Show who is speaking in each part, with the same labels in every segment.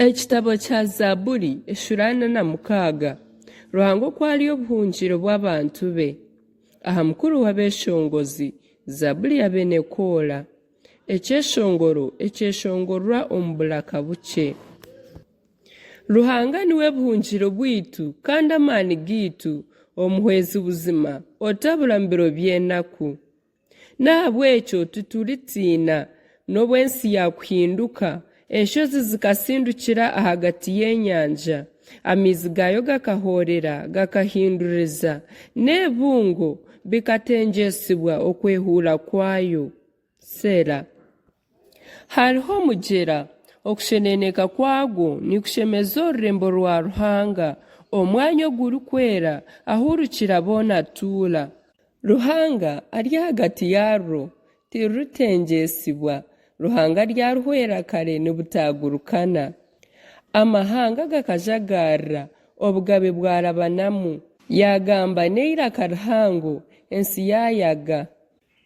Speaker 1: Ekitabo kya Zaaburi eshuura 46, Ruhanga oku ari obuhungiro bw'abantu be. Aha mukuru w'abeeshongozi, Zaaburi ya beene Koora. Ekyeshongoro ekyeshongorwa omu buraka bukye. Ruhanga niwe buhungiro bwaitu kandi amaani gaitu, omuhwezi buzima otabura mu biro by'enaku. N'ahabw'ekyo tituritiina, n'obu ensi yaakuhinduka, enshozi zikasindukira ahagati y'enyanja, amaizi gaayo gakahoorera gakahinduriza, n'ebibungo bikatengyetsibwa okwehuura kwayo. Seela. Hariho omugyera, okusheneneka kwagwo nikushemeza orurembo rwa Ruhanga, omwanya ogurikwera ahu Rukiraboona atuura. Ruhanga ari ahagati yaarwo, tiruritengyetsibwa, Ruhanga aryaruhwera kare nibutaagurukana. Amahanga gakajagarara, obugabe bwarabanamu. Yaagamba n'eiraka rihango, ensi yaayaga.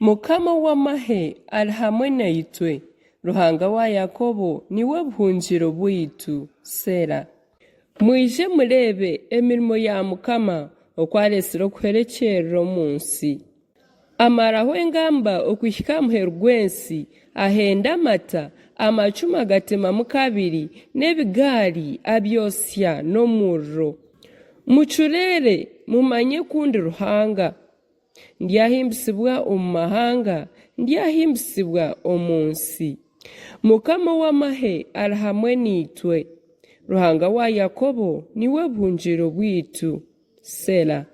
Speaker 1: Mukama ow'amahe ari hamwe naitwe, Ruhanga wa Yakobo niwe buhungiro bwaitu. Seela. Mwije mureebe emirimo ya Mukama, oku areetsire okuhwerekyerera omu nsi. Amaraho engamba okuhika aha muheru gw'ensi, ahenda amata, amacumu agatemamu kabiri, n'ebigaari abyotsya n'omuriro. Mucureere, mumanye ku ndi Ruhanga. Ndyahimbisibwa omu mahanga, ndyahimbisibwa omu nsi. Mukama ow'amahe ari hamwe naitwe, Ruhanga wa Yakobo niwe buhungiro bwaitu. Selah.